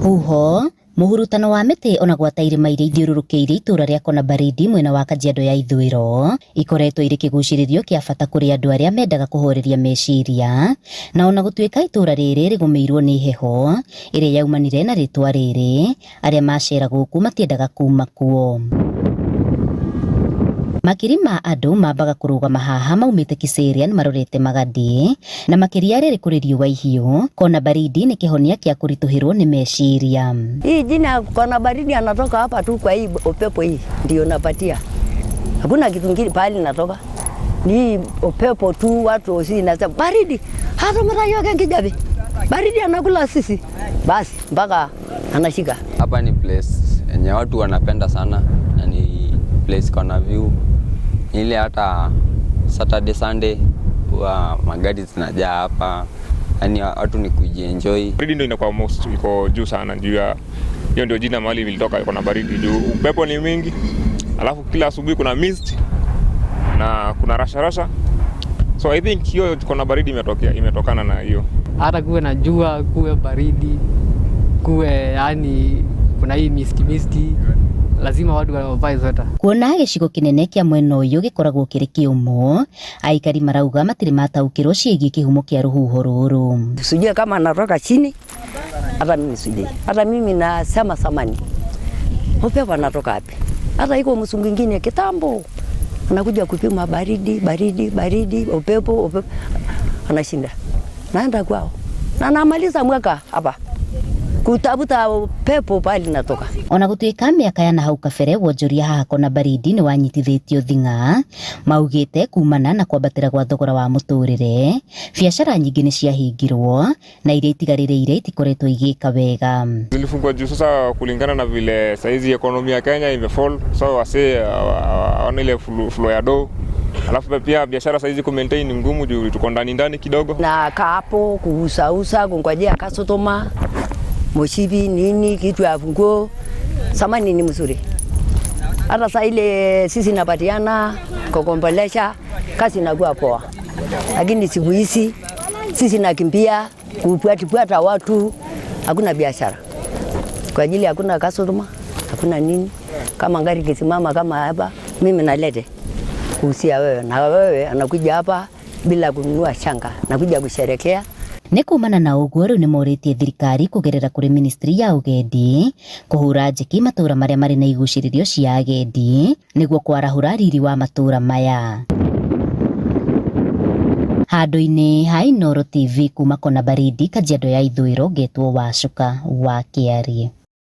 Huho mũhurutano wa mĩtĩ ona gwata irĩma iria ithiũrũrũkĩirie itũra rĩa Kona Baridi mwena wa Kajiado ya ithũĩro ikoretwo irĩ kĩgucĩrĩrio kĩa bata kũrĩ andũ arĩa mendaga kũhoreria meciria, na ona gũtuĩka itũra rĩrĩ rĩgũmĩirwo nĩ heho ĩrĩa yaumanire na rĩtwa rĩrĩ, arĩa macera gũkũ matiendaga kuma kuo. Makiri ma andũ mambaga kũrũgama haha maumĩte Kiserian marorete Magadi, na makĩria rĩrĩ kũrĩ riũa ihiũ. Kona Baridi nĩ kĩhonia kĩa kũritũhĩrwo nĩ meciria. Hii jina Kona Baridi anatoka hapa tu kwa hii upepo, hii ndio napatia. Hakuna kitu kingine pahali natoka. Ni upepo tu, watu si nasema baridi. Hata mara yote nkijabe. Baridi anakula sisi. Basi mpaka anashika. Hapa ni place yenye watu wanapenda sana na ni place kona view. Ile hata Saturday, Sunday huwa magari zinajaa hapa, yaani watu ni kujienjoy. Baridi ndio inakuwa most iko juu sana, juu ya hiyo ndio jina mahali ilitoka, iko na baridi juu upepo ni mingi, alafu kila asubuhi kuna mist na kuna rasha rasha, so I think hiyo kona baridi imetokea imetokana na hiyo. Hata kuwe na jua, kuwe baridi, kuwe yani kuna hii misty misty, lazima watu wavae sweta. Kuona gĩcigo kĩnene kĩa mwena ũyũ gĩkoragwo kĩrĩ kĩũmũ, aikari marauga matirĩ mataũkĩrwo ciĩgiĩ kĩhumo kĩa rũhuho rũrũ. Sijui kama anatoka chini, hata mimi sijui. Hata mimi nasema samani. Upepo anatoka wapi? Hata iko msungu ingine kitambo anakuja kupima baridi, baridi, baridi, upepo, upepo, anashinda. Naenda kwao na namaliza mwaka hapa kutafuta upepo pale natoka. Ona gũtuĩka mĩaka ya nahau kabere wonjoria haha Kona Baridi nĩ wanyitithĩtio thing'a, maugĩte kumana na kwambatĩra gwa thogora wa mũtũrĩre, biacara nyingĩ nĩ ciahingirwo na iria itigarĩrĩire itikoretwo igĩka wega. Zilifungwa juu sasa kulingana na vile saizi economy ya Kenya imefall, so wasee hawana ile flow ya do, alafu pia biashara saizi ku maintain ni ngumu juu tuko ndani ndani kidogo. Na kaa hapo kuusausa kungojea customer moshibi nini kitu ya funguo samani ni mzuri. Hata saa ile sisi napatiana kukombolesha kazi inakuwa poa, lakini siku hizi sisi nakimbia kufuatifuata watu, hakuna biashara kwa ajili hakuna customer, hakuna nini. Kama gari kisimama kama hapa, mimi nalete kuhusia wewe na wewe anakuja hapa bila kununua shanga, nakuja kusherekea. Nĩ kumana na ũguo rĩu nĩmorĩtie thirikari kũgerera kũrĩ ministry ya ũgendi kũhũra njeki matũra marĩa marĩ na igucĩrĩrio cia agendi nĩguo kwarahũra riri wa matũra maya. Handũ-inĩ ha Inooro TV kuma Kona Baridi, Kajiado ya ithũĩro, ngetwo Wacuka wa Kĩarie.